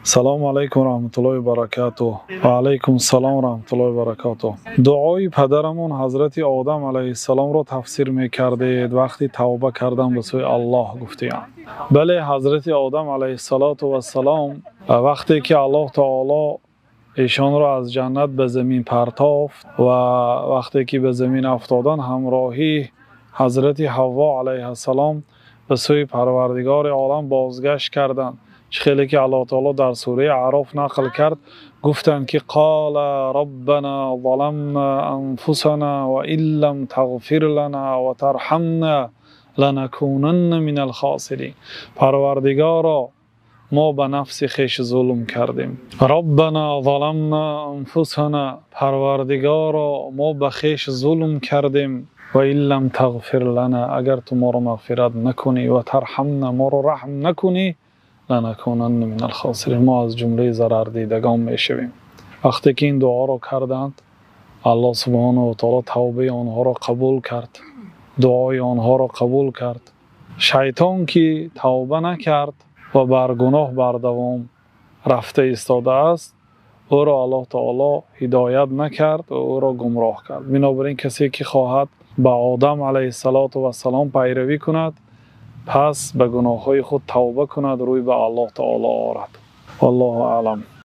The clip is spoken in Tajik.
Салому алайкум ва раҳматуллоҳи ва баракатуҳ. Ва алайкум ассалом ва раҳматуллоҳи ва баракатуҳ. Дуои падарамон ҳазрати Одам алайҳиссаломро тафсир мекардед, вақти тавба кардан ба сӯи Аллоҳ гуфтаанд. Бале, ҳазрати Одам алайҳиссалоту вассалом вақте ки Аллоҳ таоло эшонро аз ҷаннат ба замин партофт ва вақте ки ба замин афтоданд, ҳамроҳии ҳазрати Ҳавво алайҳиссалом ба сӯи Парвардигори олам бозгашт карданд. Чӣ хеле ки Аллоҳ таоло дар сураи Аъроф нақл кард, гуфтанд ки: قالا ربنا ظلمنا أنفسنا وإن لم تغفر لنا وترحمنا لنكونن من الخاسرين. Парвардигоро, мо ба нафси хеш зулм кардем. ربنا ظلمنا أنفسنا, Парвардигоро, мо ба хеш зулм кардем. وإن لم تغفر لنا, агар ту моро мағфират накунӣ, وترحمنا, моро раҳм накунӣ, لنكونن من الخاسرين, мо аз ҷумлаи зарардидагон мешавем. Вақте ки ин дуоро карданд, Аллоҳ субҳонаҳу ва таоло тавбаи онҳоро қабул кард, дуои онҳоро қабул кард. Шайтон ки тавба накард ва бар гуноҳ бардавом рафта истодааст, ӯро Аллоҳ таоло ҳидоят накард ва ӯро гумроҳ кард. Бинобар ин, касе ки хоҳад ба Одам алайҳиссалоту вассалом пайравӣ кунад, пас ба гуноҳҳои худ тавба кунад, рӯй ба Аллоҳ таоло орад. Валлоҳу аълам.